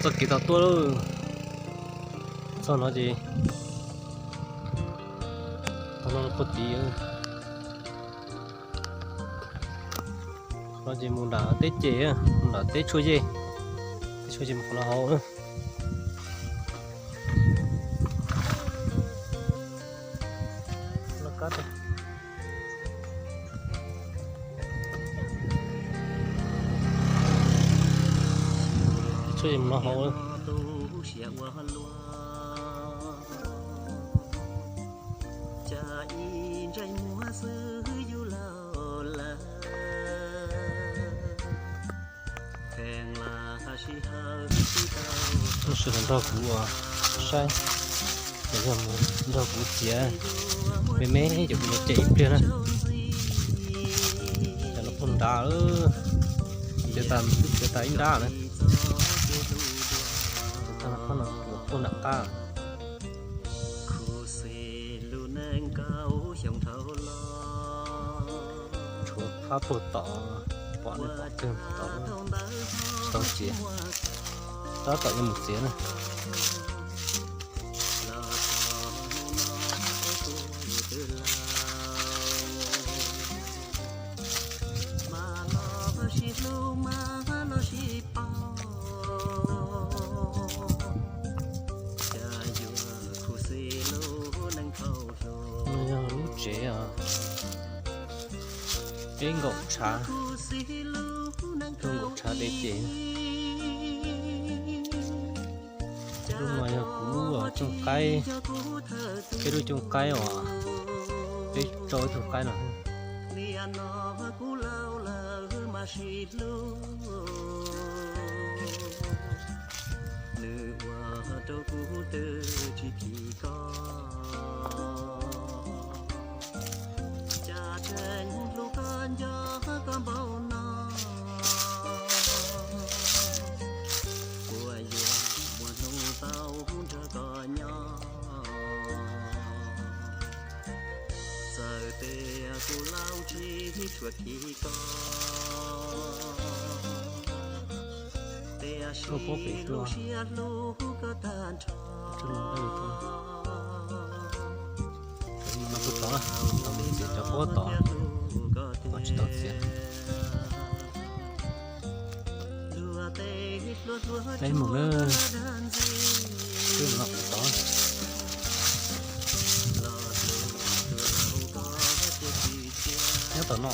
Txoj kev tau tuaj lawm. Txog no ces, txog no puag tid, no ces mus nram teb ces, mus nram teb tshuaj yej, teb tshuaj yej mus qhov no hauv. Teb tshuaj yej mus no hauv. Lub sij hawm nrog kuv saib, yog nrog kuv txiav me me ces kuv yuav cem ib pliag na. Cov no puag nrad, txiav tas, txiav tas ib nrab na. Txiav tas no, puag nram qab. Tshuav phab puag tom, pom nej pom kawg tom, tsis tau txiav, tab tom yuav mus txiav na. No yog lub tsev os. Peb nkaum tshav, peb nkaum tshav peb ces. Lub no yog kuv lub cooj qaib, peb lub cooj qaib uas peb tso ib tug qaib no. Nws ua rau kuv twb tsis phim koj, cas tseem hlub koj nco koj npaum no. Puas yuav muaj hnub tau nrog koj nyob, txawm tias kuv laus tsis tshua phim koj, tiam sis lub siab hlub koj tag nrho. Tov, txiav cov pob tod, tsis tau txiav. Peb mus na, twb los tod, nyob tom no.